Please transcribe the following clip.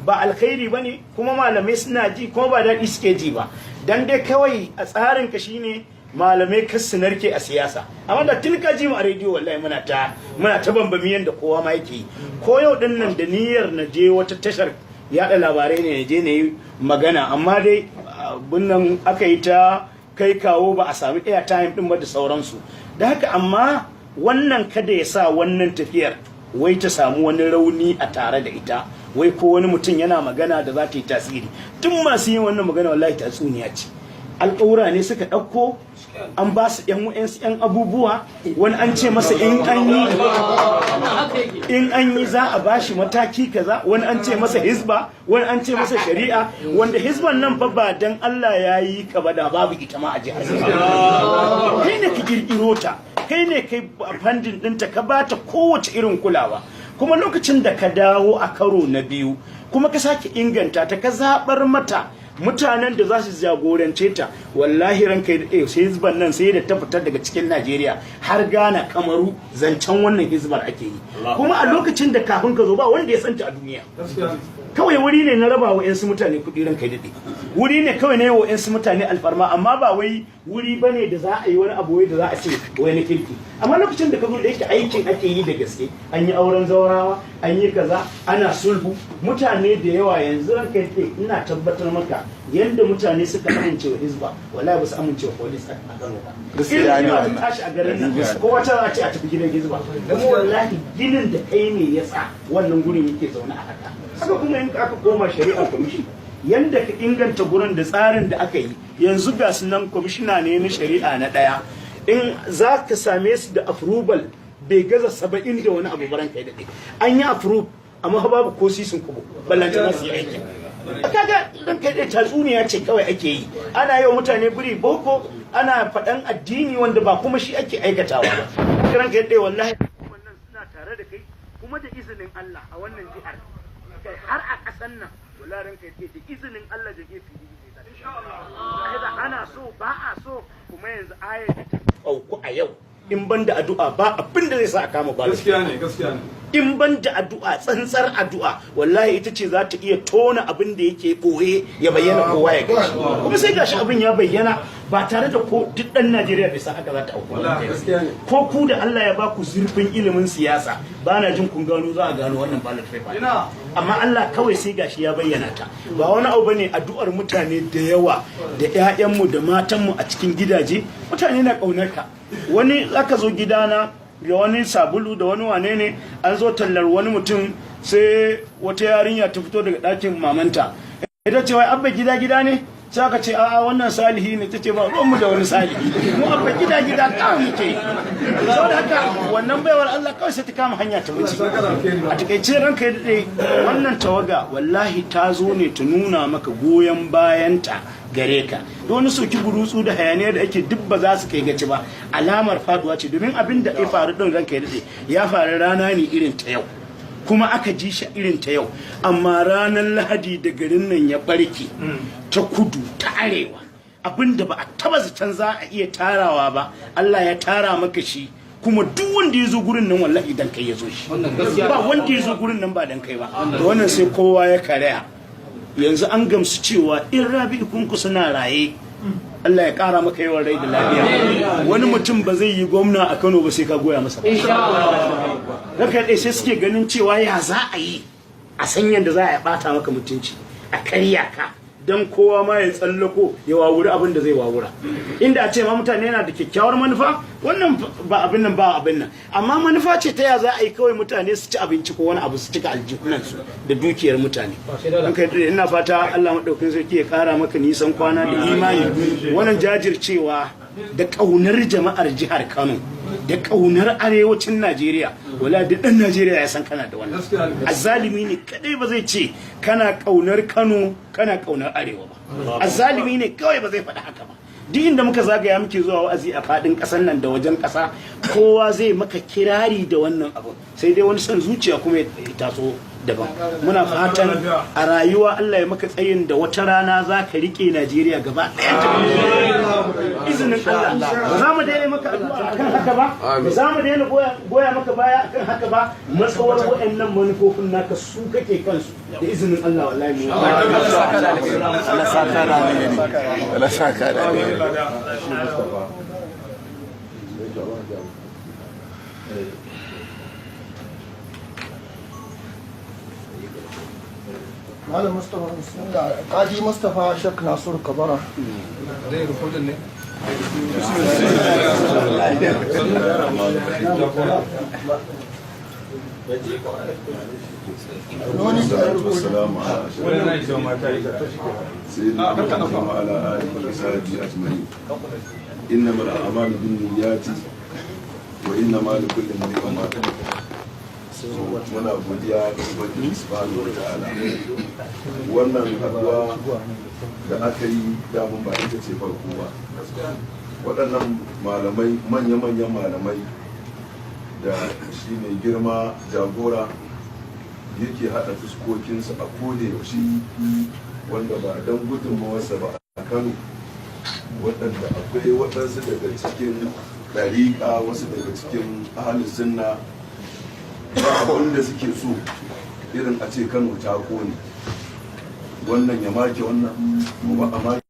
Ba alkhairi bane, kuma malamai suna ji, kuma ba daɗi suke ji ba. Dan dai kawai a tsarin ka shine malamai kar su narke a siyasa. Amma da tun ka ji mu a rediyo, wallahi muna ta bambami yanda kowa ma yake yi. Ko yau din nan da niyyar na je wata tashar yada labarai ne, na je na yi magana, amma dai abin nan aka yi ta kai kawo, ba a sami airtime din ba da sauransu. Da haka, amma wannan kada ya sa wannan tafiyar wai ta samu wani rauni a tare da ita, wai ko wani mutum yana magana da za ta yi tasiri. Duk masu yin wannan magana, wallahi tatsuniya ce. Alƙawura ne suka ɗauko, an ba su ‘yan wa'yansu ‘yan abubuwa. Wani an ce masa in an yi za a ba shi mataki kaza, wani an ce masa hizba, wani an ce masa shari'a, wanda hizban nan fa ba dan Allah ya yi ka ba da babu ita ma a jihar. Kai ne ka kirkiro ta, kai ne kai funding ɗinta, ka ba ta kowace irin kulawa. Kuma lokacin da ka dawo a karo na biyu, kuma ka sake inganta ta, ka zaɓar mata mutanen da za su jagorance ta, wallahi ranka ya sai hizban nan sai da ta fitar daga cikin Najeriya har Ghana, Kamaru, zancen wannan hizbar ake yi. Kuma a lokacin da kafin ka zo, ba wanda ya santa a duniya. Kawai wuri ne na raba wa 'yansu mutane kuɗi, ranka ya daɗe. Wuri ne kawai na yi wa 'yansu mutane alfarma, amma ba wai wuri ba ne da za a yi wani abu wai da za a ce wai na kirki. Amma lokacin da ka zo, da yake aikin ake yi da gaske, an yi auren zaurawa, an yi kaza, ana sulhu, mutane da yawa yanzu, ranka ya daɗe, ina tabbatar maka, yanda mutane suka amince wa hizba, wallahi ba su amince wa police a Kano ba. Gaskiya ne Irin wannan. tashi a garin nan, ko wata za a ce a tafi gidan hizba. Kuma wallahi ginin da kai ne ya sa wannan gurin yake zaune a haka. Haka kuma in aka koma shari'a commission, yanda ka inganta gurin da tsarin da aka yi yanzu, ga su nan, kwamishina ne na shari'a na ɗaya, in za ka same su da approval bai gaza 70 da wani abu baran kai daɗe. An yi approve, amma babu ko sisin kubo, ballanta su yi aiki. Kaga dan kai dai tatsuniya ce kawai ake yi, ana yi wa mutane biri boko, ana faɗan addini wanda ba kuma shi ake aikatawa ba. Kiran kai dai, wallahi wannan suna tare da kai, kuma da izinin Allah a wannan jihar, kai har a ƙasan nan, wallahi ranka yake, da izinin Allah da ke PDP zai ana so ba a so. Kuma yanzu ayar da ta auku a yau, in ban da addu'a ba abin da zai sa a kama ba. Gaskiya ne, gaskiya ne. In ban da addu'a, tsantsar addu'a, wallahi ita ce za ta iya tona abin da yake boye ya bayyana, kowa ya gashi. Kuma sai gashi abin ya bayyana ba tare da ko duk dan Najeriya bai san haka za ta auku ba. Wallahi gaskiya ne. Ko ku da Allah ya ba ku zurfin ilimin siyasa, ba na jin kun gano za a gano wannan ballot paper. Ina. Amma Allah kawai sai gashi ya bayyana ta. Ba wani abu bane, addu'ar mutane da yawa da ƴaƴanmu da matanmu a cikin gidaje. Mutane na kaunar ka. Wani zaka zo gidana da wani sabulu da wani wane ne, an zo tallar wani mutum, sai wata yarinya ta fito daga ɗakin mamanta, ita ce wai Abba Gida Gida ne? Sai aka ce a'a, wannan Salihi ne. Ta ce ba ruwanmu da wani Salihi, mu Abba Gida Gida kawai muke. Saboda haka wannan baiwar Allah kawai sai ta kama hanya ta wuce. A takaice, ranka ya daɗe, wannan tawaga wallahi ta zo ne ta nuna maka goyon bayanta gare ka. Da wani soki burutsu da hayaniya da ake, duk ba za su kai gaci ba. Alamar faduwa ce, domin abin da ya faru din, ranka ya daɗe, ya faru rana ne irin ta yau, kuma aka ji shi irin ta yau. Amma ranar Lahadi da garin nan ya barke ta kudu ta arewa, abinda ba a taba zaton za a iya tarawa ba, Allah ya tara maka shi. Kuma duk wanda ya zo gurin nan, wallahi dan kai ya zo shi. Ba wanda ya zo gurin nan ba dan kai ba. Da wannan sai kowa ya karaya. Yanzu an gamsu cewa in Rabi'u Kwankwaso suna raye, Allah ya kara maka yawan rai da lafiya, wani mutum ba zai yi gwamna a Kano ba sai ka goya masa ba. Raka ɗaya sai suke ganin cewa ya za a yi a san yadda za a ɓata maka mutunci, a karya ka, don kowa ma ya tsallako ya wawuri abin da zai wawura. Inda a ce ma mutane yana da kyakkyawar manufa, wannan ba abin nan ba abin nan, amma manufa ce ta ya za a yi kawai mutane su ci abinci ko wani abu, su cika aljihunansu da dukiyar mutane. An kai, ina fata Allah maɗaukin sarki ya ƙara maka nisan kwana da imani. Wannan jajircewa da ƙaunar jama'ar jihar Kano da ƙaunar arewacin Najeriya, wala duk ɗan Najeriya ya san kana da wannan. Azzalimi ne kadai ba zai ce kana ƙaunar Kano, kana ƙaunar arewa ba. Azzalimi ne kawai ba zai faɗi haka ba. Duk inda muka zagaya, muke zuwa wa'azi a faɗin ƙasar nan da wajen ƙasa, kowa zai maka kirari da wannan abu, sai dai wani son zuciya kuma ya taso. daban. Muna fatan a rayuwa Allah ya maka tsayin da wata rana za ka rike Najeriya gaba ɗaya ta izinin Allah. Ba za mu daina maka addu'a akan haka ba, ba za mu daina goya maka baya akan haka ba, matsawar waɗannan manufofin naka su kake kansu, da izinin Allah, wallahi mu Allah saka da alheri. Allah saka da alheri. Malam Mustapha, bismillah. Kadi Mustapha Shek Nasiru Kabara. Zai rikodin ne? Noni da والصلاة والسلام على أشرف Wannan na cewa mata yi karatu. سيدنا محمد وعلى آله وصحبه أجمعين. إنما الأعمال بالنيات وإنما لكل امرئ ما نوى. Muna godiya ga Ubangiji subhanahu wa ta'ala. Wannan haduwa da aka yi damun ba ita ce farko ba. Waɗannan malamai, manya-manyan malamai da shi mai girma jagora yake haɗa fuskokinsu a koda yaushe, wanda ba don gudunmawarsa ba a Kano, waɗanda akwai waɗansu daga cikin ɗariƙa, wasu daga cikin ahalin sunna, ba abin da suke so irin a ce Kano ta kone, wannan ya make wannan, gobe a make.